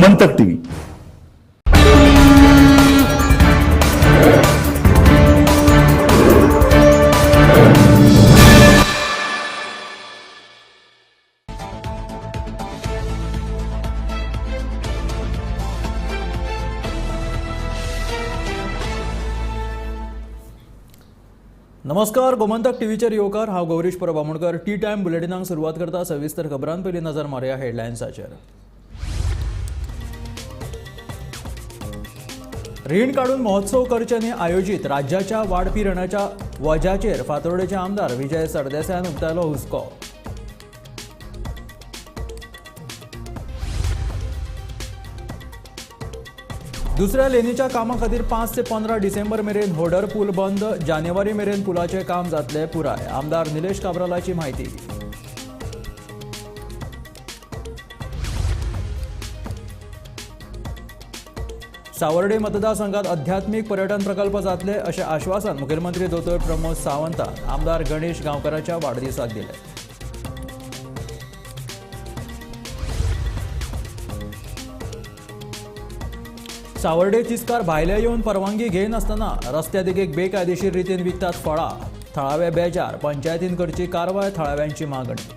Gomantak TV. नमस्कार, गोमंतक टीव्हीचेर येवकार. हांव गौरीश परब आमोणकर. टी टायम बुलेटिनाक सुरवात करता. सविस्तर खबरां पयलीं नजर मारया हेडलायन्साचेर. रीण काडून महोत्सव करचे न्ही. आयोजीत राज्याच्या वाडपी रिणाच्या वजाचेर फातोर्डेचे आमदार विजय सरदेसायान उक्तायलो हुस्को. दुसऱ्या लेनीच्या कामा खातीर 5 ते 15 डिसेंबर मेरेन होडर पूल बंद. जानेवारी मेरेन पुलाचें काम जातलें पुराय. आमदार निलेश काब्रालाची म्हायती. सावर्डे मतदारसंघात आध्यात्मिक पर्यटन प्रकल्प जातले अशें आश्वासन मुखेलमंत्री दोतोर प्रमोद सावंतान आमदार गणेश गांवकाराच्या वाडदिसाक दिलें. सावर्डे तिस्कार भायले येवन परवानगी घेयनासतना रस्त्या देगेक बेकायदेशीर रितीन विकतात फळां. थळावे बेजार. पंचायतीन करची कारवाय, थळाव्यांची मागणी.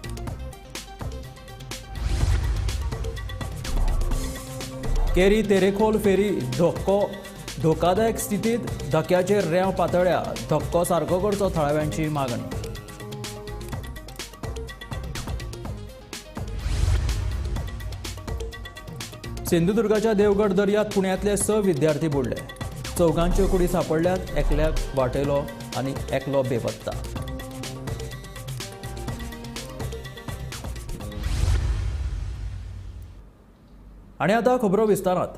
केरी तेरेखोल फेरी धोकादायक स्थितीत धक्याचेर रेंव पातळ्या. धक्को सारको करचो, थळाव्यांची मागणी. सिंधुदुर्गाच्या देवगड दर्यात पुण्यांतले 6 विद्यार्थी बुडले. 4 कुडी सापडल्यात. एकल्याक वाटयलो आनी एकलो बेपत्ता. आनी आतां खबरो विस्तारांत.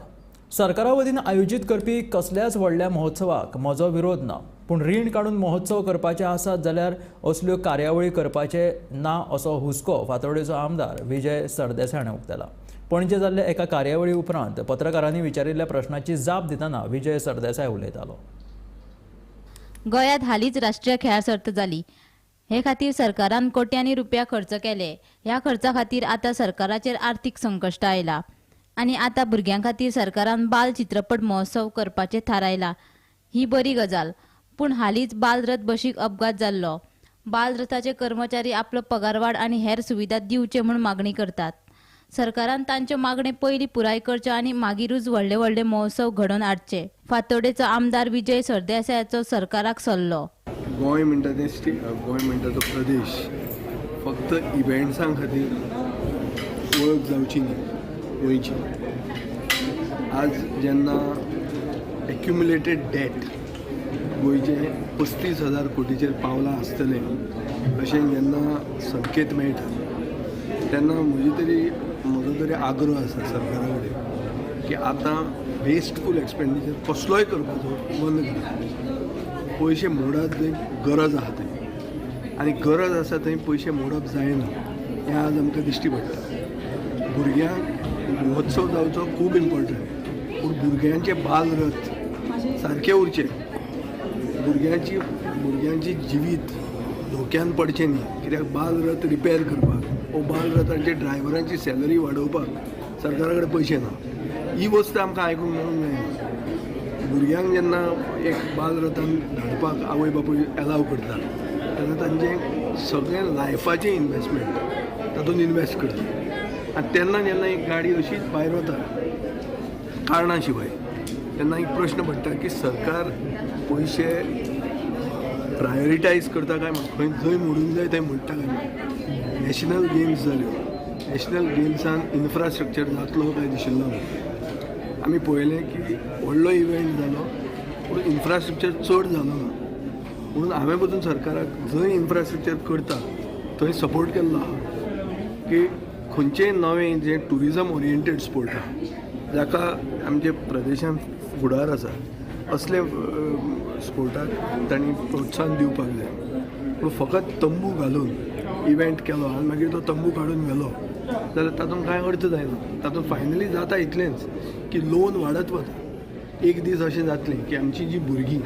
सरकारा वतीन आयोजीत करपी कसल्याच व्हडल्या महोत्सवाक म्हजो विरोध ना, पूण रीण काडून महोत्सव करपाचे आसात जाल्यार असल्यो कार्यावळी करपाचे ना असो हुस्को फातोर्डेचो आमदार विजय सरदेसाय हाणें उक्तायला. पणजे जाल्ल्या एका कार्यावळी उपरांत पत्रकारांनी विचारिल्ल्या प्रश्नाची जाप दितना विजय सरदेसाय उलयतालो. गोंयांत हालींच राष्ट्रीय खेळां सर्त जाली. हे खातीर सरकारान कोट्यांनी रुपया खर्च केले. ह्या खर्चा खातीर आतां सरकाराचेर आर्थीक संकश्ट आयला आनी आतां भुरग्यां खातीर सरकारान बाल चित्रपट महोत्सव करपाचें थारायला. ही बरी गजाल, पूण हालींच बालरथ बशीक अपघात जाल्लो. बालरथाचे कर्मचारी आपलो पगारवाड आनी हेर सुविधा दिवचे म्हूण मागणी करतात. सरकारान तांच्यो मागण्यो पयलीं पुराय करच्यो आनी मागीरूच व्हडले व्हडले महोत्सव घडोवन हाडचे. फातोर्डेचो आमदार विजय सरदेसायाचो सरकाराक सल्लो. गोंय म्हणटा तें गोंय म्हणटा तो प्रदेश फक्त इव्हेंट्सां खातीर वळख जावची न्ही गोंयची. आज जेन्ना एक्युमुलेटेड डेट गोंयचें 35,000 कोटीचेर पावलां आसतलें अशें जेन्ना संकेत मेळटा तेन्ना म्हजो तरी आग्रो आसा सरकारा कडेन की आतां वेस्टफूल एक्सपेंडिचर कसलोय करपाचो बंद करा. पयशे मोडात जंय गरज आसा थंय, आनी गरज आसा थंय पयशे मोडप जायना हें आज आमकां दिश्टी पडटा. भुरग्यांक महोत्सव जावचो खूब इम्पॉर्टंट, पूण भुरग्यांचे बालरथ सारके उरचे, भुरग्यांची जिवीत धोक्यान पडचें न्ही. कित्याक बालरथ रिपेर करपाक वो बालरथांचे ड्रायव्हरांची सॅलरी वाडोवपाक सरकारा कडेन पयशे ना. ही वस्त आमकां आयकूंक मेळूंक जायना. भुरग्यांक जेन्ना एक बालरथान धाडपाक आवय बापूय एलाव करता तेन्ना तांचें सगळें लायफाचें इनवेस्टमेंट तातूंत इनवेस्ट करता. आनी तेन्ना जेन्ना एक गाडी अशीच भायर वता कारणा शिवाय तेन्ना एक प्रश्न पडटा की सरकार पयशे प्रायोरिटायज करता काय खंय जंय मोडूंक जाय थंय मोडटा काय म्हूण. नॅशनल गेम्स जाल्यो, नॅशनल गेम्सान इन्फ्रास्ट्रक्चर जातलो काय दिशिल्लो ना. आमी पळयलें की व्हडलो इव्हेंट जालो पूण इन्फ्रास्ट्रक्चर चड जालो ना. म्हणून हांवें पसून सरकाराक जंय इन्फ्रास्ट्रक्चर करता थंय सपोर्ट केल्लो आहा की खंयचेय नवें जें ट्युरिजम ओरिएंटेड स्पोर्ट आहा जाका आमच्या प्रदेशांत फुडार आसा असले स्पोर्टाक तांणी प्रोत्साहन दिवपाक जाय. पूण फकत तंबू घालून इव्हेंट केलो आनी मागीर तो तंबू काडून व्हेलो जाल्यार तातूंत कांय अर्थ जायना. तातूंत फायनली जाता इतलेंच की लोन वाडत वता. एक दीस अशें जातलें की आमची जी भुरगीं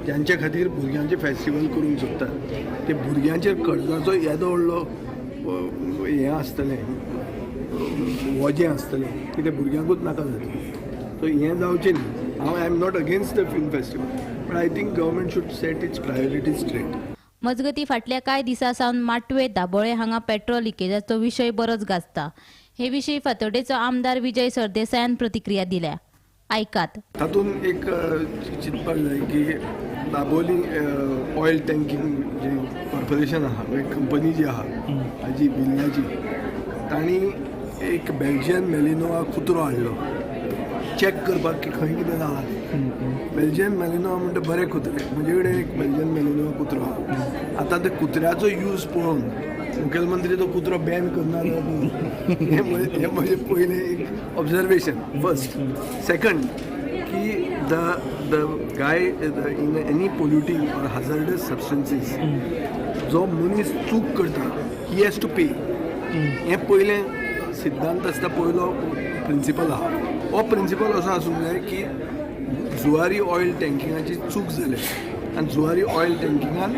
ज्यांच्या खातीर भुरग्यांचे फेस्टिवल करूंक सोदतात ते भुरग्यांचेर कर्जाचो येदो व्हडलो हें आसतलें, वजें आसतलें की तें भुरग्यांकूच नाका जातलें. सो हें जावचें न्ही. हांव I am not against the film festival, but I think government should set its priorities straight. मजगती फाटल्या कांय दिसां सावन माटवे दाबोळे हांगा पेट्रोल लिकेजाचो विशय बरोच गाजता. हे विशीं फातोर्डेचो आमदार विजय सरदेसायान प्रतिक्रिया दिल्या, आयकात. तातूंत एक चिंतपाक जाय की दाबोली ऑयल टँकिंग जे कॉर्पोरेशन आहा, कंपनी जी आहा हाजी बिल्ल्याची, तांणी एक बेल्जियन मेलिनोआ कुत्रो हाडलो चॅक करपाक की खंय कितें जालां तें. बेल्जियन मेलिनोआ म्हणटा बरे कुत्रे, म्हजे कडेन एक बेल्जियन मेलिनोआ कुत्रो आहा. आतां त्या कुत्र्याचो यूज पळोवन मुखेलमंत्री तो कुत्रो बॅन करना हें म्हजें पयलें एक ऑब्जर्वेशन. फर्स्ट. सेकंड की the guy in any polluting or hazardous substances जो मनीस चूक करता he has to पे. हें पयलें सिद्धांत आसता, पयलो प्रिंसिपल आहा. हो प्रिंसिपल असो आसूंक जाय की जुवारी ऑयल टँकिंगाची चूक जाल्या आनी जुवारी ऑयल टँकिंगान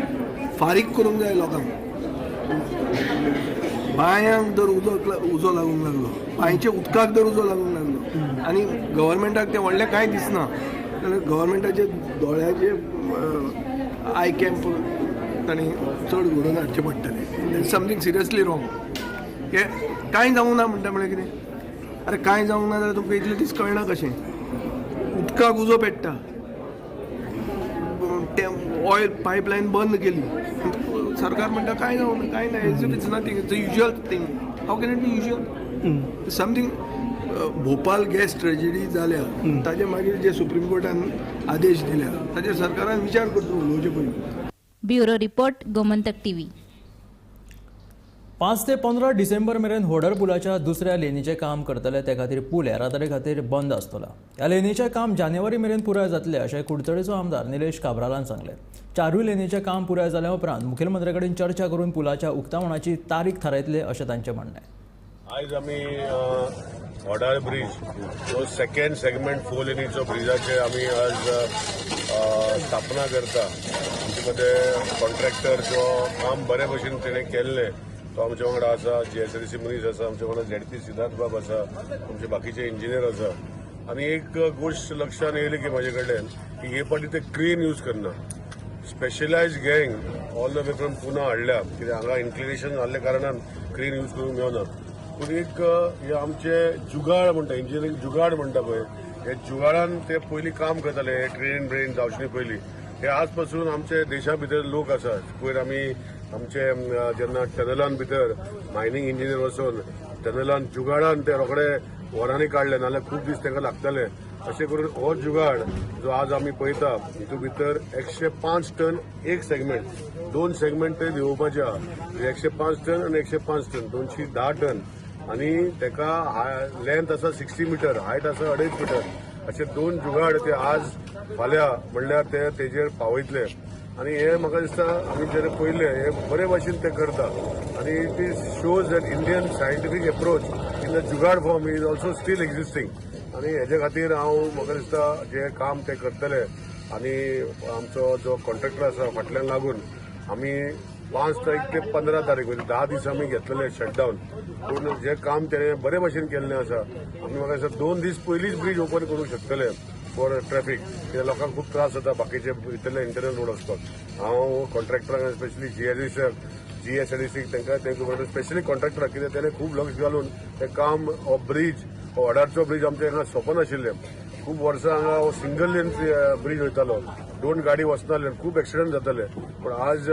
फारीक करूंक जाय लोकांक. बांयांक जर उजो लागूंक लागलो, बांयच्या उदकाक जर उजो लागूंक लागलो आनी गव्हर्मेंटाक तें व्हडलें कांय दिसना जाल्यार गव्हर्मेंटाचे दोळ्याचे I camp तांणी चड घडोवन हाडचें पडटलें. Something seriously wrong. हें कांय जावंक ना म्हणटा म्हळ्यार कितें? अरे कांय जावंक ना जाल्यार तुमकां इतले दीस कळना कशें? उदकाक उजो पेट्टा, तें ऑयल पायपलायन बंद केली, सरकार म्हणटा कांय जावंक ना, कांय ना, it's nothing, it's a usual thing. How can it be usual? Something Bhopal gas tragedy जाल्या ताजे मागीर जे सुप्रीम कोर्टान आदेश दिल्या ताजेर सरकारान विचार करचो उलोवचे पयलीं. Bureau report, Gomantak TV. 5 ते 15 डिसेंबर मेरेन होडर पुलाच्या दुसऱ्या लेनीचें काम करतले. ते खातीर पूल येरादारी खातीर बंद आसतलो. ह्या लेनीचें काम जानेवारी मेरेन पुराय जातलें अशें कुडचडेचो आमदार निलेश काब्रालान सांगलें. 4 लेनीचें काम पुराय जाल्या उपरांत मुखेलमंत्र्या कडेन चर्चा करून पुलाच्या उक्तावणाची तारीख थारायतले अशें तांचें म्हणणें. आयज आमी होडार ब्रीज जो सेकंड सेगमेंट 4 लेनीचो ब्रिजाचे आमी आज स्थापना करता. आमचे मदें कॉन्ट्रॅक्टर जो काम बरे भशेन तेणें केल्लें तो आमच्या वांगडा आसा, जीएसआयडीसी मनीस आसा, आमच्या वांगडा झेडपी सिद्धार्थ बाब आसा, आमचे बाकीचे इंजिनियर आसा. आनी एक गोश्ट लक्षान येयली की म्हाजे कडल्यान की हे फावटी ते क्रेन यूज करना. Specialised gang all the way from Pune हाडल्या, कित्याक हांगा इन्क्लिनेशन जाल्ल्या कारणान क्रेन यूज करूंक मेळना. पूण एक हे आमचे जुगाड म्हणटा, इंजिनियरींग जुगाड म्हणटा पळय, हे जुगाडान ते पयलीं काम करताले. हे ट्रेन ब्रेन जावचे न्ही पयलीं. हे आज पासून आमचे देशा भितर लोक आसात. पयर आमी आमचे जेन्ना टनलान भितर मायनींग इंजिनियर वचून टनलान जुगाडान ते रोखडे वरांनी काडले, नाजाल्यार खूब दीस तांकां लागताले. अशें करून हो जुगाड जो आज आमी पळयता हितून भितर 105 टन एक सेगमेंट, 2 सेगमेंट ते देंवोवपाचे आहा. 105 टन आनी 105 टन, 210 टन आनी ताका लेंथ आसा 60 मिटर, हायट आसा 2.5 मिटर. अशे 2 जुगाड ते आज फाल्यां म्हणल्यार ते तेजेर पावयतले. आनी हे म्हाका दिसता आमी जेन्ना पळयलें हे बरे भाशेन ते करता. आनी it is shows that Indian scientific approach in the jugaad form is also still existing. आनी हेजे खातीर हांव म्हाका दिसता जे काम ते करतले आनी आमचो जो कॉन्ट्रॅक्टर आसा फाटल्यान लागून आमी 5 तारीख ते 15 तारीख म्हणजे 10 दीस आमी घेतलेले शटडावन. पूण जे काम तेणें बरे भाशेन केल्लें आसा, आमी म्हाका दिसता 2 दीस पयलींच ब्रीज ओपन करूंक शकतले फॉर ट्रॅफिक, कित्याक लोकांक खूब त्रास जाता बाकीचे भितरले इंटरनल रोड वचपाक. हांव कॉन्ट्रॅक्टरांक स्पेशली जीएसआयडीसीक तांकां thank you म्हणटा, स्पेशली कॉन्ट्रॅक्टराक, कित्याक तेणें खूब लक्ष घालून तें काम हो ब्रीज, हो वडारचो ब्रीज आमच्या हांगा सोंपनाशिल्लें. खूब वर्सां हांगा हो सिंगल लेन ब्रीज वयतालो, 2 गाडी वचनासल्यो, खूब एक्सिडंट जाताले. पूण आज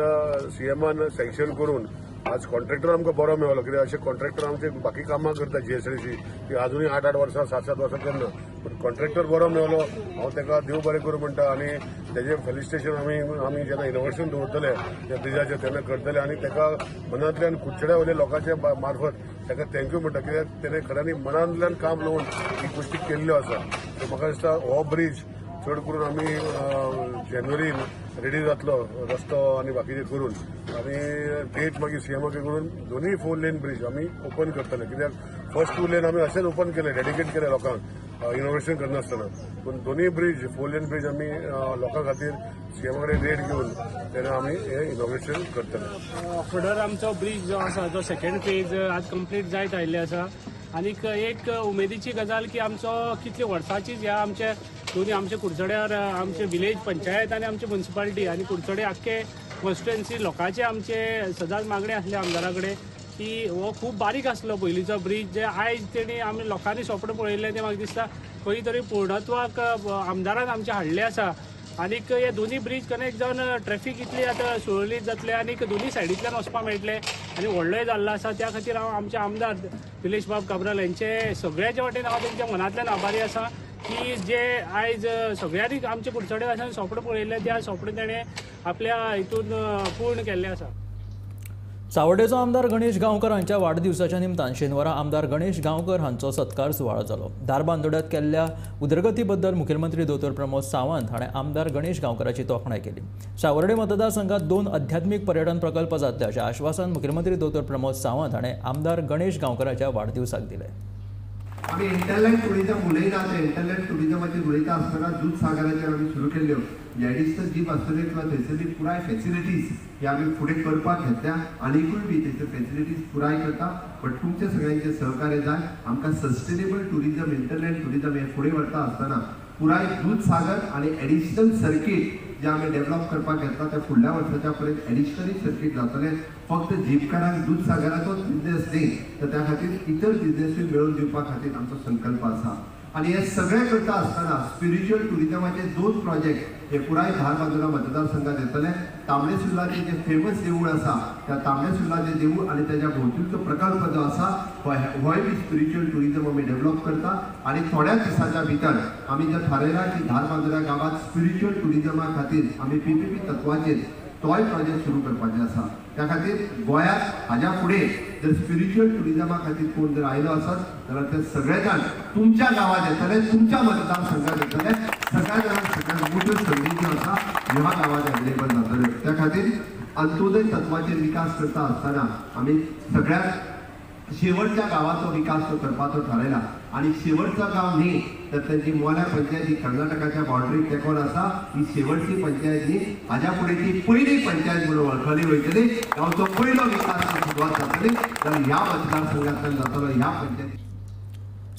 सीएमान सँक्शन करून आज कॉन्ट्रॅक्टर आमकां बरो मेळ्ळो, कित्याक अशे कॉन्ट्रॅक्टर आमचे बाकी कामां करता जीएसआयडीसी ती आजुनूय 8-8 वर्सां 7-7 वर्सां करना. पूण कॉन्ट्रॅक्टर बरो मेळ्ळो, हांव ताका देव बरें करूं म्हणटा. आनी तेजें फेलिसिटेशन आमी जेन्ना इनोग्रेशन दवरतले त्या ब्रिजाचें तेन्ना करतले. आनी ताका मनांतल्यान कुडचड्या वयल्या लोकांच्या मार्फत ताका thank you म्हणटा, कित्याक तेणें खऱ्यांनी मनांतल्यान काम लावन ही गोश्टी केल्ल्यो आसा. सो म्हाका दिसता हो ब्रीज चड करून आमी जानेवारीन रेडी जातलो रस्तो आनी बाकीचे करून, आनी डेट मागीर सीएमा करून दोनूय 4 लेन ब्रीज आमी ओपन करतले. कित्याक फर्स्ट 2 लेन आमी अशेंच ओपन केले, डेडिकेट केले लोकांक इनोग्रेशन करनासतना. पूण दोनूय ब्रीज 4 लेन ब्रीज आमी लोकां खातीर सीएमा कडेन रेट घेवन तेन्ना आमी हें इनोग्रेशन करतले. फुडर आमचो ब्रीज जो आसा तो सेकंड फेज आज कंप्लीट जायत आयिल्ले आसा. आनीक एक उमेदीची गजाल की आमचो कितले वर्सांचीच ह्या आमच्या दोनी आमच्या कुडचड्यार आमचे विलेज पंचायत आनी आमची मुन्सिपालिटी आनी कुडचडे आख्खे कॉन्स्टिट्युएन्सी लोकांचे आमचे सदांच मागणें आसले आमदारा कडेन की हो खूब बारीक आसलो पयलींचो ब्रीज, जे आयज तेणी आमी लोकांनी सोपणां पळयल्लें तें म्हाका दिसता खंय तरी पूर्णत्वाक आमदारान आमचे हाडले आसा. आनीक हे दोनी ब्रीज कनेक्ट जावन ट्रॅफिक इतली आतां सुरळीत जातलें आनीक दोनी सायडींतल्यान वचपाक मेळटलें आनी व्हडलोय जाल्लो आसा. त्या खातीर हांव आमचे आमदार निलेश बाब काब्राल हेंचे सगळ्याच्या वाटेन हांव तेंच्या मनांतल्यान आभारी आसा की जे आयज सगळ्यांनी आमचे कुडचडे वासियांनी सोपणां पळयल्लें त्या सोपणां तेणें आपल्या हितून पूर्ण केल्लें आसा. सावर्डेचो आमदार गणेश गांवकर हांच्या वाडदिवसाच्या निमतान शेनवारा आमदार गणेश गांवकर हांचो सत्कार सुवाळो जालो. धारबांदोड्यांत केल्ल्या उदरगती बद्दल मुखेलमंत्री दोतोर प्रमोद सावंत हाणें आमदार गणेश गांवकराची तोखणाय केली. सावर्डे मतदारसंघात 2 अध्यात्मीक पर्यटन प्रकल्प जातले अशें आश्वासन मुखेलमंत्री दोतोर प्रमोद सावंत हाणें आमदार गणेश गांवकराच्या वाडदिवसाक दिलें. आमी इंटरलँड टुरिजम उलयना, ते इंटरलँड टुरिजमाचेर उलयता आसतना दूदसागराचेर आमी सुरू केल्ल्यो एडिशनल जीप आसतल्यो किंवा थंयसरली पुराय फेसिलिटीज हे आमी फुडें करपाक घेतल्या, आनीकूय बी थंयसर फेसिलिटीज पुराय करता. बट तुमच्या सगळ्यांचें सहकार्य जाय आमकां सस्टेनेबल टुरिजम इंटरलँड टुरिजम हे फुडें व्हरता आसतना पुराय दूदसागर आनी एडिशनल सर्कीट जे आमी डेवलप करपाक घेतला ते फुडल्या वर्साच्या पर्यंत एडिशनली सर्कीट जातलें. फक्त जीपकारांक दूदसागराचोच बिजनेस न्ही तर त्या खातीर इतर बिजनेसूय मेळोवन दिवपा खातीर आमचो संकल्प आसा. आनी हे सगळें करता आसतना स्पिरिच्युअल टुरिजमाचे 2 प्रोजेक्ट हे पुराय धारबांदोडा मतदारसंघात येतले. तांबडे सुर्लाचें जें फेमस देवूळ आसा त्या तांबडे सुर्लाचें देवूळ आनी तेज्या भोंवतणचो प्रकल्प जो आसा होय बी स्पिरिच्युअल टुरिजम आमी डेवलप करता. आनी थोड्याच दिसाच्या भितर आमी जर थारायलां की धारबांदोडा गांवांत स्पिरिच्युअल टुरिजमा खातीर आमी PPP तत्वाचेर तोय प्रोजेक्ट सुरू करपाचें आसा. त्या खातीर गोंयांत हाज्या फुडें जर स्पिरिच्युअल टुरिजमा खातीर कोण जर आयलो आसत जाल्यार ते सगळे जाण तुमच्या गांवांत येतले, तुमच्या मतदारसंघात येतले, सगळ्या जाणांक सगळ्यात मोट्यो संदी ज्यो आसा ह्या गांवांत अवेलेबल जातल्यो. त्या खातीर अंत्योदय तत्वाचेर विकास करता आसतना आमी सगळ्यात शेवटच्या गांवाचो विकास तो करपाचो थारायला. आनी शेवटचो गांव न्ही तर तेजी मोल्या पंचायत ही कर्नाटकाच्या बाउंड्रीक तेंकोन आसा, ही शेवटची पंचायत न्ही, हाज्या फुडें ती पयली पंचायत म्हणून वळखली वयतली. गांवचो पयलो विकास सुरवात जातली जाल्यार ह्या मतदारसंघांतल्यान जातलो ह्या पंचायती.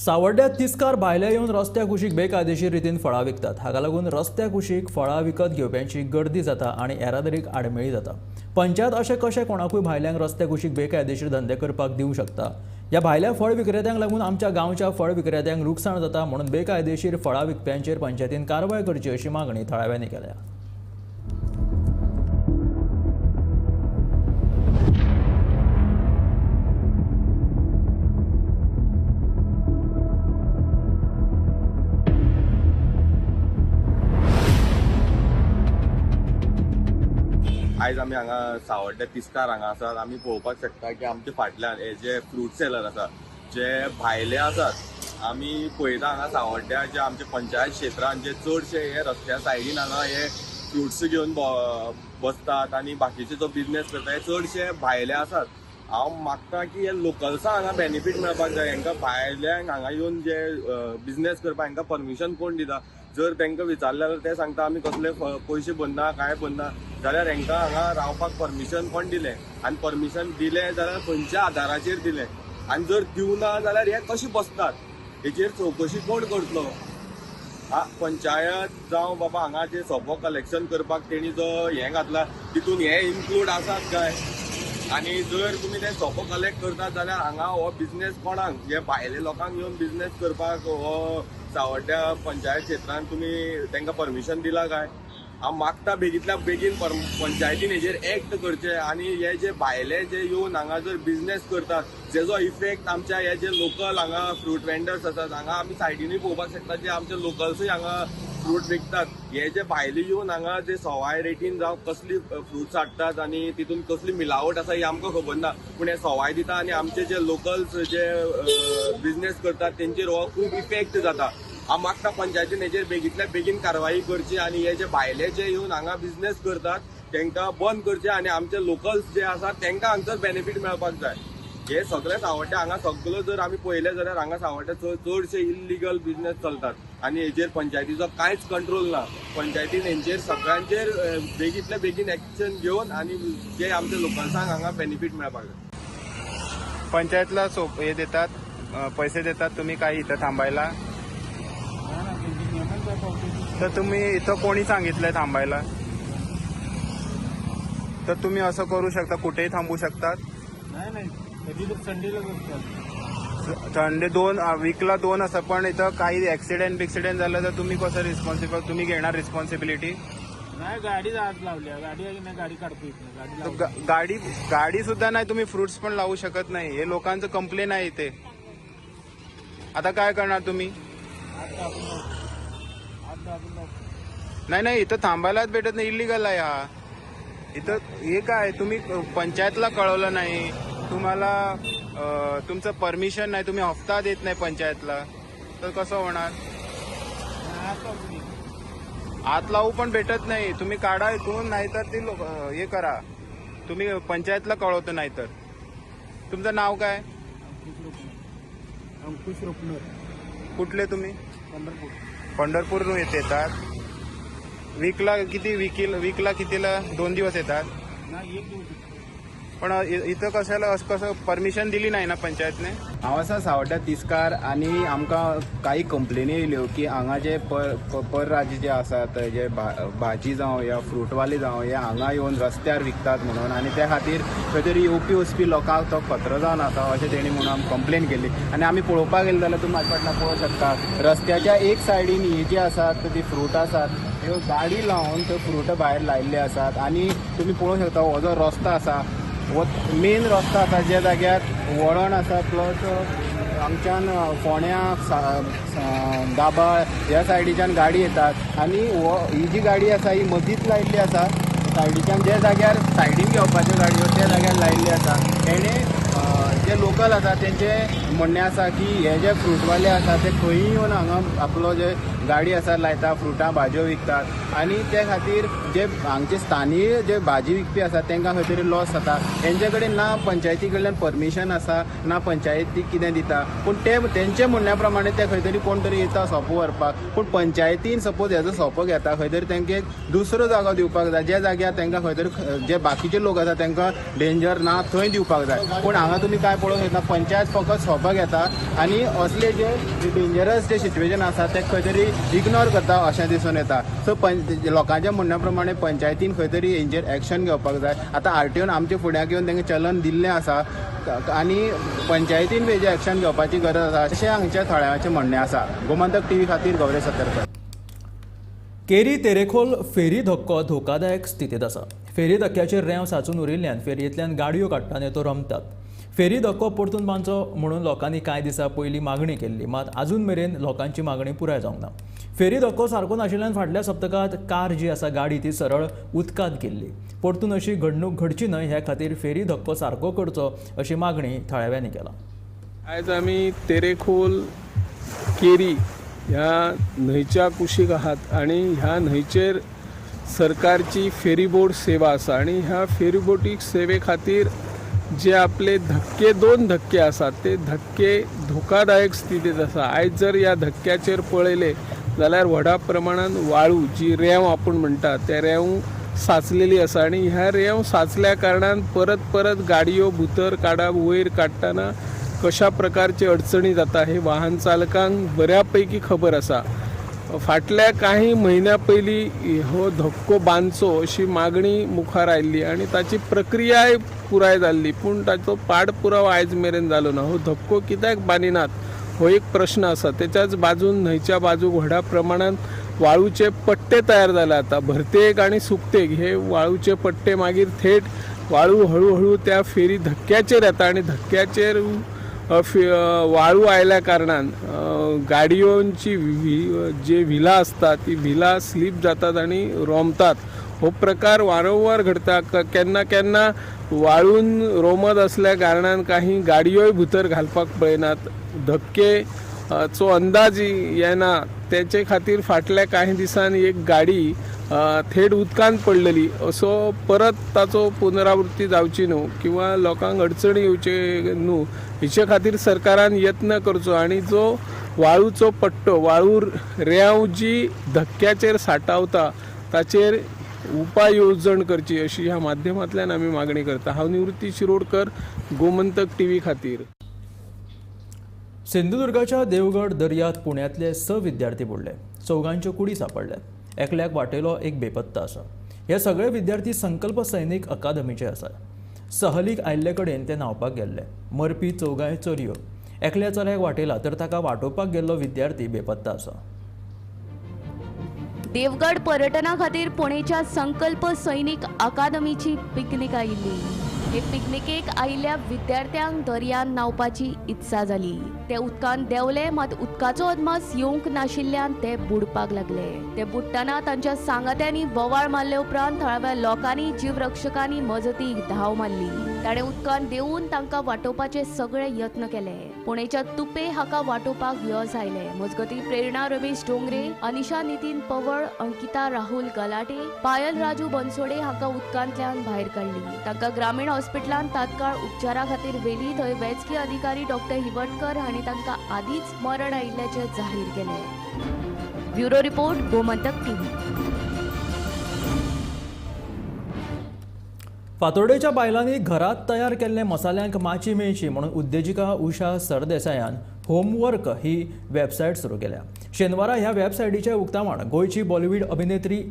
सावर्ड्यांत तिस्कार भायले येवन रस्त्या कुशीक बेकायदेशीर रितीन फळां विकतात. हाका लागून रस्त्या कुशीक फळां विकत घेवप्यांची गर्दी जाता आनी येरादारीक आडमेळी जाता. पंचायत अशें कशें कोणाकूय भायल्यांक रस्त्या कुशीक बेकायदेशीर धंदे करपाक दिवंक शकता? ह्या भायल्या फळ विक्रेत्यांक लागून आमच्या गांवच्या फळ विक्रेत्यांक लुकसाण जाता म्हणून बेकायदेशीर फळां विकप्यांचेर पंचायतीन कारवाय करची अशी मागणी थळाव्यांनी केल्या. आयज आमी हांगा सावर्डे तिस्कार हांगा आसात. आमी पळोवपाक शकता की आमच्या फाटल्यान हे जे फ्रूट सेलर आसात जे भायले आसात, आमी पळयता हांगा सावर्ड्या जे आमच्या पंचायत क्षेत्रान जे चडशे हे रस्त्या सायडीन हांगा हे फ्रुट्स घेवन बसतात आनी बाकीचे जो बिजनेस करता हे चडशे भायले आसात. हांव मागता की हे लोकल्सांक हांगा बेनिफीट मेळपाक जाय. हांकां भायल्यांक हांगा येवन जे बिजनेस करपाक हांकां परमिशन कोण दिता? जर तांकां विचारलें जाल्यार ते सांगता आमी कसले पयशे भरना कांय भरना, जाल्यार हांकां हांगा रावपाक परमिशन कोण दिलें? आनी परमिशन दिलें जाल्यार खंयच्या आदाराचेर दिलें? आनी जर दिवना जाल्यार हे कशें बसतात? हेचेर चवकशी कोण करतलो? पंचायत जावं बाबा हांगा जे सोपो कलेक्शन करपाक तेणी जो हें घातला तितून हे इन्क्लूड आसात काय? आनी जर तुमी ते सोपो कलेक्ट करतात जाल्यार हांगा हो बिजनेस कोणाक, जे भायले लोकांक येवन बिजनेस करपाक हो सावर्ड्या पंचायत क्षेत्रान तुमी तांकां परमिशन दिला काय? हांव मागता बेगींतल्या बेगीन पंचायतीन हेजेर एक्ट करचें आनी हे जे भायले जे येवन हांगा जर बिजनेस करतात जेजो इफेक्ट आमच्या हे जे लोकल हांगा फ्रूट वेंडर्स आसात हांगा आमी सायडीनूय पळोवपाक शकता जे आमचे लोकल्सूय हांगा फ्रूट विकतात, हे जे भायले येवन हांगा जे सवाय रेटीन जावं कसली फ्रुट्स हाडटात आनी तितून कसली मिलावट आसा ही आमकां खबर ना, पूण हे सवाय दिता आनी आमचे जे लोकल्स जे बिजनेस करतात तेंचेर हो खूब इफेक्ट जाता. हांव मागता पंचायतीन हेजेर बेगींतल्या बेगीन कारवाई करची आनी हे जे भायले जे येवन हांगा बिजनेस करतात तांकां बंद करचे आनी आमचे लोकल्स जे आसात तांकां हांगसर बेनिफीट मेळपाक जाय. हे सगळे सावर्ड्या हांगा सगळो जर आमी पळयलें जाल्यार हांगा सावर्ड्या चडशे इल्लिगल बिजनेस चलतात आनी हेजेर पंचायतीचो कांयच कंट्रोल ना. पंचायतीन हेंचेर सगळ्यांचेर बेगींतल्या बेगीन एक्शन घेवन आनी जे आमच्या लोकल्सांक हांगा बेनिफीट मेळपाक जाय. पंचायतला हे देतात, पैसे देतात तुम्ही काही इथं थांबायला? तर तुम्ही इथं कोणी सांगितलंय थांबायला? तर तुम्ही असं करू शकता, कुठेही थांबू शकतात. नाही नाही, कधी तर संडेलाच असतात. संडे 2 वीकला 2 असं. पण इथं काही ऍक्सिडेंट बिक्सिडेंट झालं तर तुम्ही कसं रिस्पॉन्सिबल, तुम्ही घेणार रिस्पॉन्सिबिलिटी? नाही, गाडी आज लावली आहे. गाडी आहे की नाही, गाडी काढतो इथनं. गाडी लावली. गाडी गाडी सुद्धा नाही, तुम्ही फ्रुट्स पण लावू शकत नाही. हे लोकांचं कंप्लेन आहे इथे. आता काय करणार तुम्ही? आत दाबून लावतो. आत दाबून लावतो. नाही नाही, इथं थांबायलाच भेटत नाही. इलिगल आहे हा इथं. हे काय, तुम्ही पंचायतला कळवलं नाही, तुम्हाला तुमचं परमिशन नाही, तुम्ही हप्ता देत नाही पंचायतला, तर कसं होणार? नाही, आत लावतो मी. आत लावू पण भेटत नाही. तुम्ही काढा इथून, नाहीतर ते लोक हे करा, तुम्ही पंचायतला कळवतो नाहीतर. तुमचं नाव काय? अंकुश रोपणार. अंकुश रोपणार. कुठले तुम्ही? पंढरपूर. पंढरपूरहून येतात. वीकला किती, वीकला कितीला 2 दिवस येतात? नाही, एक दिवस. पण इथं कशाला असं कसं परमिशन दिली नाही ना पंचायतने? हांव आसा सावड्ड्या तिस्कार आनी आमकां कांय कंप्लेनी येयल्यो की हांगा जे परराज्य जे आसात, जे भाजी जावं या फ्रूटवाले जावं, हे हांगा येवन रस्त्यार विकतात म्हणून, आनी त्या खातीर खंय तरी येवपी वचपी लोकांक तो खतरो जावन आसा अशें तेणी म्हणून आमी कंप्लेन केली. आनी आमी पळोवपाक गेले जाल्यार तुमी म्हाज्या फाटल्यान पळोवंक शकता, रस्त्याच्या एक सायडीन ही जी आसात ती फ्रूट आसात, ह्यो गाडी लावन त्यो फ्रूट भायर लायिल्ले आसात. आनी तुमी पळोवंक शकता हो जो रस्तो आसा हो मेन रस्तो आसा, ज्या जाग्यार वळण आसा, प्लस हांगच्यान फोंड्या दाबाळ ह्या सायडीच्यान गाडी येतात आनी हो ही जी गाडी आसा ही मदींच लायिल्ली आसा. सायडीच्यान ज्या जाग्यार सायडीन घेवपाच्यो गाडयो त्या जाग्यार लायिल्ली आसा. तेणे जे लोकल आसा तेंचे म्हणणें आसा की हे जे फ्रूटवाले आसा ते खंयी येवन हांगा आपलो जे गाडी आसा लायता, फ्रुटां भाजयो विकतात आनी ते खातीर जे हांगचे स्थानीय जे भाजी विकपी आसा तांकां खंय तरी लॉस जाता. तेंचे कडेन ना पंचायती कडल्यान परमिशन आसा, ना पंचायती कितें दिता, पूण ते तेंचे म्हणण्या प्रमाणे ते खंय तरी कोण तरी येता सोपो व्हरपाक. पूण पंचायतीन सपोज हेजो सोपो घेता, खंय तरी तांकां एक दुसरो जागो दिवपाक जाय, ज्या जाग्यार तांकां खंय तरी जे बाकीचे लोक आसा तांकां डेंजर ना थंय दिवपाक जाय. पूण हांगा तुमी काय पळोवंक शकता, पंचायत फकत सोपो घेता आनी असले जे डेंजरस जे सिच्युएशन आसा ते खंय तरी इग्नोर करता अशें दिसून येता. सो लोकांच्या म्हणण्या प्रमाणे पंचायतीन खंय तरी हेंचेर एक्शन घेवपाक जाय. आतां आरटीओन आमच्या फुड्याक येवन तांकां चलन दिल्लें आसा आनी पंचायतीन बी हेजेर एक्शन घेवपाची गरज आसा अशें हांगच्या थळाव्यांचें म्हणणें आसा. गोमंतक टीव्ही खातीर गौरेश सतरकर. केरी तेरेखोल फेरी धक्को धोकादायक स्थितींत आसा. फेरी धक्क्याचेर रेंव साचून उरिल्ल्यान फेरयेंतल्यान गाडयो काडटना तो रमतात. फेरी धक्को परतून बांदचो म्हणून लोकांनी कांय दिसां पयलीं मागणी केल्ली, मात अजून मेरेन लोकांची मागणी पुराय जावंक ना. फेरी धक्को सारको नाशिल्ल्यान फाटल्या सप्तकांत कार जी आसा गाडी ती सरळ उदकांत गेल्ली. परतून अशी घडणूक घडची न्हय ह्या खातीर फेरी धक्को सारको करचो अशी मागणी थळाव्यांनी केला. आयज आमी तेरेखोल केरी ह्या न्हंयच्या कुशीक आहात आनी ह्या न्हंयचेर सरकारची फेरीबोट सेवा आसा आनी ह्या फेरीबोटीक सेवे खातीर जे आपले धक्के 2 धक्के आसात ते धक्के धोकादायक स्थितीत आसा. आयज जर ह्या धक्क्याचेर पळयले जाल्यार व्हडा प्रमाणान वाळू जी रेंव आपूण म्हणटा त्या रेंव साचलेली आसा आनी ह्या रेंव साचल्या कारणान परत परत गाडयो भितर काडप वयर काडटना कशा प्रकारची अडचणी जाता हे वाहन चालकांक बऱ्या पैकी खबर आसा. फाटल्या काही म्हयन्या पयलीं हो धक्को बांदचो अशी मागणी मुखार आयिल्ली आनी ताची प्रक्रियाय पुराय जाल्ली, पूण ताचो पाठपुरावो आयज मेरेन जालो ना. हो धक्को कित्याक बांदिनात हो एक प्रश्न आसा. तेच्याच बाजून न्हंयच्या बाजूक व्हडा प्रमाणान वाळूचे पट्टे तयार जाले. आतां भरतेक आनी सुकतेक हे वाळूचे पट्टे मागीर थेट वाळू हळूहळू त्या फेरी धक्क्याचेर येता आनी धक्क्याचेर वाळू आयल्या कारणान गाडयोंची जे व्हिलां आसता ती व्हिलां स्लीप जातात आनी रोमतात. हो प्रकार वारंवार घडता. केन्ना केन्ना वाळून रोमत असल्या कारणान काही गाडयोय भितर घालपाक पळयनात, धक्के चो अंदाज येना. तेचे खातीर फाटल्या कांय दिसांनी एक गाडी थेट उदकांत पडलेली. असो परत ताचो पुनरावृत्ती जावची न्हू किंवा लोकांक अडचणी येवचे न्हू हेचे खातीर सरकारान यत्न करचो आनी जो वाळूचो पट्टो वाळू रेंव जी धक्क्याचेर साठावता ताचेर उपाय येवजण करची अशी ह्या माध्यमांतल्यान आमी मागणी करता. हांव निवृत्ती शिरोडकर, गोमंतक टीव्ही खातीर. सिंधुदुर्गाच्या देवगड दर्यात पुण्यांतले 6 विद्यार्थी बुडले. 4 कुडी सापडल्यात. एकल्याक वाटेलो एक बेपत्ता आसा. हे सगळे विद्यार्थी संकल्प सैनिक अकादमीचे आसात. सहलीक आयिल्ले कडेन ते न्हांवपाक गेल्ले. मरपी 4 चलयो. एकल्या चल्याक वाटेला तर ताका वाटोवपाक गेल्लो विद्यार्थी बेपत्ता आसा. देवगड पर्यटना खातीर पुणेच्या संकल्प सैनिक अकादमीची पिकनीक आयिल्ली. हे पिकनिकेक आयिल्ल्या विद्यार्थ्यांक दर्यांत न्हांवपाची इत्सा जाली. ते उदकांत देंवले, मात उदकाचो अदमास येवंक नाशिल्ल्यान ते बुडपाक लागले. ते बुडटना तांच्या सांगात्यांनी बोवाळ मारले उपरांत थळाव्या लोकांनी जीवरक्षकांनी मजतीक धांव मारली. ताणें उदकांत देंवून तांकां वाटोवपाचे सगळे यत्न केले. पुणेच्या तुपे हाका वाटोवपाक यश आयलें. मजगतीं प्रेरणा रमेश डोंगरे, अनिशा नितीन पवळ, अंकिता राहुल गलाटे, पायल राजू बनसोडे हांकां उदकांतल्यान भायर काडली. तांकां ग्रामीण हॉस्पिटलांत तात्काळ उपचारा खातीर व्हेली. थंय वैजकी अधिकारी डॉक्टर हिवटकर हांणी तांकां आदींच मरण आयिल्ल्याचें जाहीर केलें. Bureau report, Gomantak TV. फातोर्डेच्या बायलांनी घरात तयार केल्ले मसाल्यांक माची मेळची म्हणून उद्देजिका उषा सरदेसायान होमवर्क ही वेबसायट सुरू केल्या. शेनवारा ह्या वेबसायटीचें उक्तावण गोंयची बॉलिवूड अभिनेत्री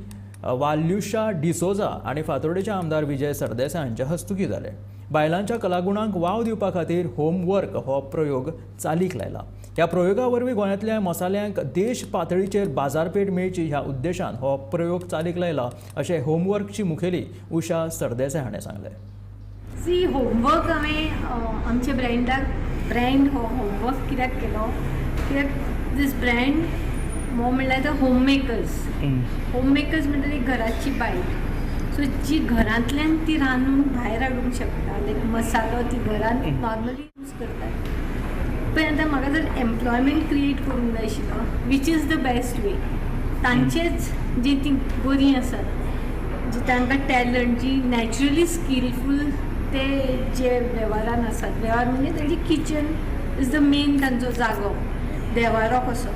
वाल्युशा डिसोजा आनी फातोर्डेचे आमदार विजय सरदेसाय हांच्या हस्तुकीं जालें. बायलांच्या कलागुणांक वाव दिवपा खातीर होमवर्क हो प्रयोग चालीक लायला. ह्या प्रयोगा वरवीं गोंयांतल्या मसाल्यांक देश पातळीचेर बाजारपेठ मेळची ह्या उद्देशान हो प्रयोग चालीक लायला अशें होमवर्कची मुखेली उषा सरदेसाय हाणें सांगलें. सी होमवर्क हांवें आमच्या ब्रँडाक ब्रँड हो होमवर्क कित्याक केलो, कित्याक दीस ब्रँड हो म्हणल्यार आतां होममेकर्स. होममेकर्स म्हणटा ती घराची बायल, सो जी घरांतल्यान ती रांदून भायर हाडूंक शकता, लायक मसालो ती घरांत नॉर्मली यूज करतात. पण आतां म्हाका जर एम्प्लॉयमेंट क्रिएट करूंक जाय आशिल्लो, which is the best way, तांचेच जी ती बरीं आसात, जी तांकां टॅलंट, जी नॅचरली स्किलफूल ते जे वेव्हारान आसात, वेव्हार म्हणजे तेजी किचन is the main तांचो जागो, देवारो कसो,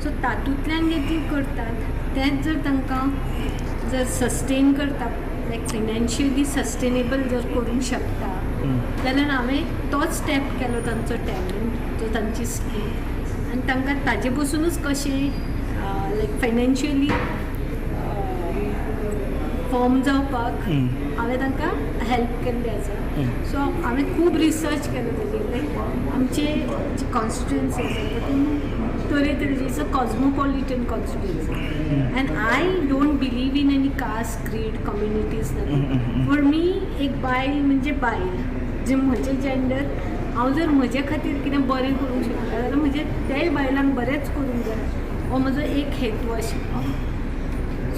सो तातूंतल्यान जे ती करतात तेंच जर तांकां जर सस्टेन करता, लायक फायनान्शियली सस्टेनेबल जर करूंक शकता जाल्यार हांवें तोच स्टेप केलो, तांचो टॅलंट, तो तांची स्कील, आनी तांकां ताजे पसुनूच कशें लायक फायनान्शियली फॉर्म जावपाक हांवें तांकां हेल्प केल्लें आसा. सो हांवें खूब रिसर्च केलो ताजेर, लायक आमचे जे कॉन्स्टिट्युएन्सी आसा तातूंत तरेतरेची, it's a cosmopolitan constituency and I don't believe in any caste, creed, communities. For me एक बायल म्हणजे बायल, जे म्हजें जेंडर, हांव जर म्हजे खातीर कितें बरें करूंक शकता जाल्यार म्हजे तेय बायलांक बरेंच करूंक जाय, हो म्हजो एक हेतू आशिल्लो.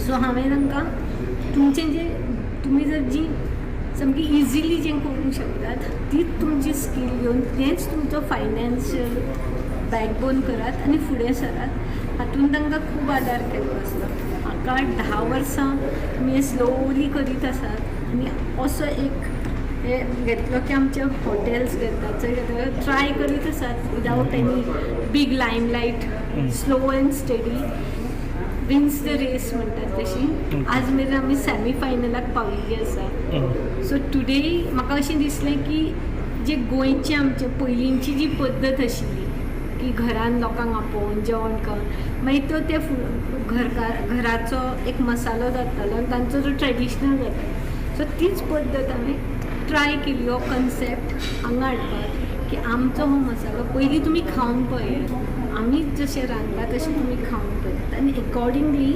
सो हांवें तांकां तुमचें जे तुमी जर जी सामकी इजिली जें करूंक शकतात तीच तुमची स्कील घेवन तेंच तुमचो फायनान्शियल बॅकबोन करात आनी फुडें सरात. हातूंत तांकां खूब आदार केल्लो आसलो. म्हाका 10 वर्सां आमी स्लोली करीत आसात आनी असो एक हे घेतलो की आमचे हॉटेल्स घेतात, चड घेतात, ट्राय करीत आसात without any big limelight, slow and steady wins the race म्हणटात तशी आज मेरेन आमी सेमी फायनलाक पाविल्ली आसा. सो टुडे म्हाका अशें दिसलें की जे गोंयचे आमचे पयलींची जी पद्दत आशिल्ली की घरान लोकांक आपोवन जेवण करून मागीर तो ते घराचो एक मसालो जातालो आनी तांचो जो ट्रेडिशनल जातालो, सो तीच पद्दत हांवें ट्राय केली हो कन्सेप्ट हांगा हाडपाक की आमचो हो मसालो पयलीं तुमी खावन पळयात, आमी जशें रांदला तशें तुमी खावन पळयात आनी एकॉर्डिंगली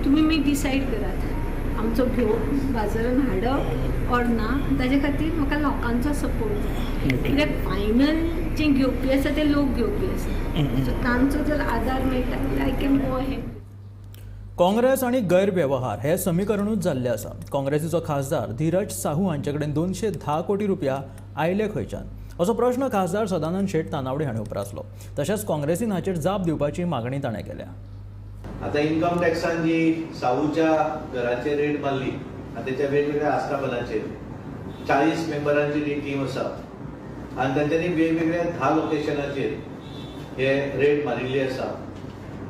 तुमी मागीर डिसायड करात आमचो घेवन बाजारान हाडप ऑर ना. ताजे खातीर म्हाका लोकांचो सपोर्ट जाय, कित्याक फायनल जे घेवपी आसा ते लोक घेवपी आसा, सो तांचो जर आदार मेळटा जाल्यार I can go ahead. Congress आनी गैरवेव्हार हे समीकरणूच जाल्ले आसा. काँग्रेसीचो खासदार धीरज साहू हांचे कडेन 210 कोटी रुपया आयले खंयच्यान असो प्रश्न खासदार सदानंद शेट तानावडे हांणी उप्रासलो. तशेंच काँग्रेसीन हाचेर जाप दिवपाची मागणी ताणें केल्या. आतां इन्कम टॅक्सान जी साहूच्या घराचेर रेड मारली आनी तेच्या वेगवेगळ्या आस्थापनाचेर 40 मेंबरांची जी टीम आसा आनी तांच्यांनी वेगवेगळ्या 10 लोकेशनाचेर हे रेड मारिल्ली आसा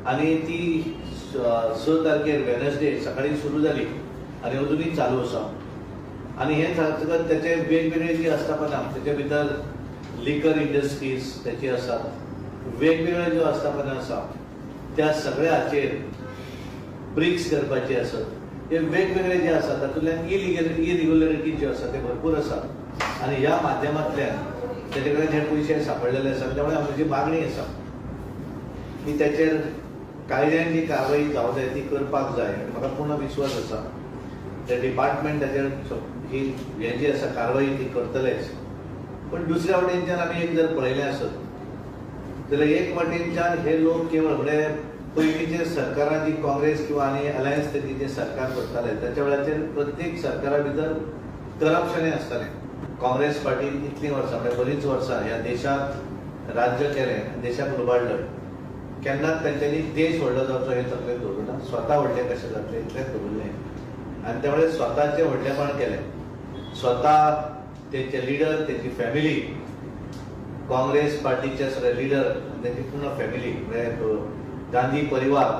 आनी ती 6 तारखेर वेनसडे सकाळी सुरू जाली आनी अजुनूय चालू आसा. आनी हे जातकच तेचे वेगवेगळे जी आस्थापनां तेचे भितर लिकर इंडस्ट्रीज तेची आसात, वेगवेगळ्यो ज्यो आस्थापनां आसा त्या सगळ्याचेर ब्रिक्स करपाचे आसत, हे वेगवेगळे जे आसा तातूंतल्यान इरिग्युलरिटी ज्यो आसा ते भरपूर आसा आनी ह्या माध्यमांतल्यान तेजे कडेन जे पयशे सांपडलेले आसा. त्यामुळे आमची मागणी आसा की त्याचेर कायद्यान जी कारवाई जावंक जाय ती करपाक जाय आनी म्हाका पूर्ण विश्वास आसा ते डिपार्टमेंट ताचेर ही हे जी आसा कारवाई ती करतलेच. पण दुसऱ्या वटेनच्यान आमी एक जर पळयलें आसत जाल्यार एक वटेनच्यान हे लोक केवळ म्हणजे पयलींचे सरकारां जी काँग्रेस किंवा आनी अलायन्स तेजी जें सरकार करताले ताच्या वेळाचेर प्रत्येक सरकारा भितर करप्शनय आसतालें. काँग्रेस पार्टीन इतलीं वर्सां म्हणजे बरींच वर्सां ह्या देशांत राज्य केलें, देशाक लुबाडलें, केन्नाच तेंच्यांनी देश व्हडलो जावचो हें तकलेंत दवरूं ना, स्वता व्हडले कशें जातले इतलेंच दवरलें आनी त्यामुळे स्वताचें व्हडलेपण केलें. स्वता तेंचे लिडर, तेंची फॅमिली, काँग्रेस पार्टीचे सगळे लिडर आनी तेंची पूर्ण फॅमिली म्हणजे गांधी परिवार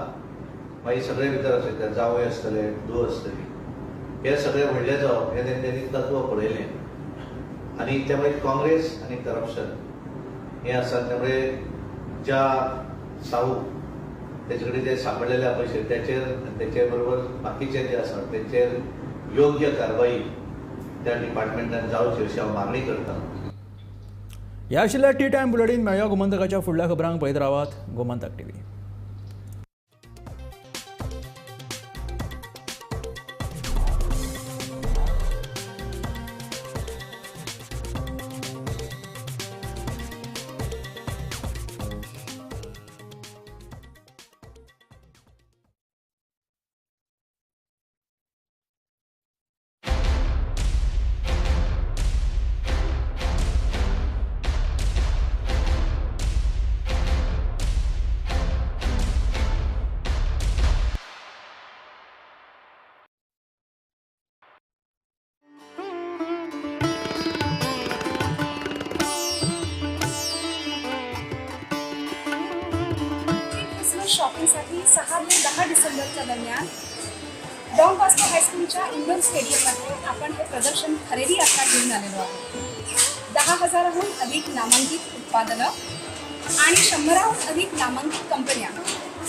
मागीर सगळे भितर आसले, जावय आसतले, धूव आसतली, हे सगळे व्हडले जावप हें तेंच्यांनी तत्व पळयलें आनी त्यामुळे काँग्रेस आनी करप्शन हें आसा. त्यामुळे ज्या साहू तेजे कडेन जे सांपडलेले पयशे त्याचेर तेचे बरोबर बाकीचे जे आसा तेचेर योग्य कारवाई त्या डिपार्टमेंटान जावची अशी हांव मागणी करता. ह्या आशिल्ल्या टी टायम बुलेटीन मेळया गोमंतकाच्या फुडल्या खबरांक पळयत रावात गोमंतक टीव्ही. शॉपिंगसाठी 6 ते 10 डिसेंबरच्या दरम्यान डॉन बॉस्को हायस्कूलच्या इंडोर स्टेडियममध्ये आपण हे प्रदर्शन खरेदी यात्रा घेऊन आलेलो आहोत. 10,000हून अधिक नामांकित उत्पादनं आणि 100हून अधिक नामांकित कंपन्या,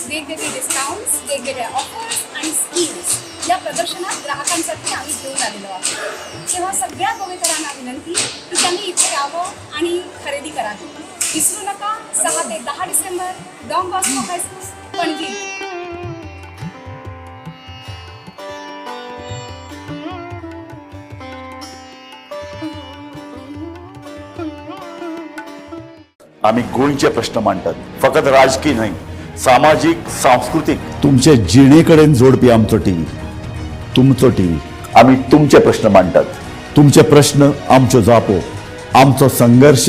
वेगवेगळे डिस्काउंट्स, वेगवेगळ्या ऑफर्स आणि स्कीम्स या प्रदर्शनात ग्राहकांसाठी आम्ही घेऊन आलेलो आहोत. तेव्हा सगळ्या गोवेकरांना विनंती की त्यांनी इथे यावं आणि खरेदी करावी. विसरू नका, 6 ते 10 December, Don Bosco high school, Panaji. आमी गोंयचे प्रश्न मांडटात, फकत राजकीय न्हय, सामाजीक, सांस्कृतीक, तुमचे जिणे कडेन जोडपी आमचो टीव्ही, तुमचो टीव्ही. आमी तुमचे प्रश्न मांडटात, तुमचे प्रश्न आमच्यो जापो, आमचो संघर्श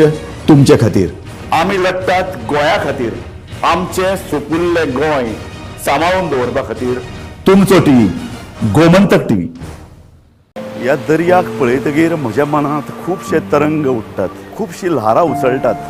तुमचे खातीर. आमी लढटात गोंया खातीर, आमचें सुपुल्लें गोंय सांबाळून दवरपा खातीर. तुमचो टीव्ही, गोमंतक टीव्ही. ह्या दर्याक पळयतगीर म्हज्या मनांत खुबशे तरंग उठ्ठात, खुबशी ल्हारां उसळटात.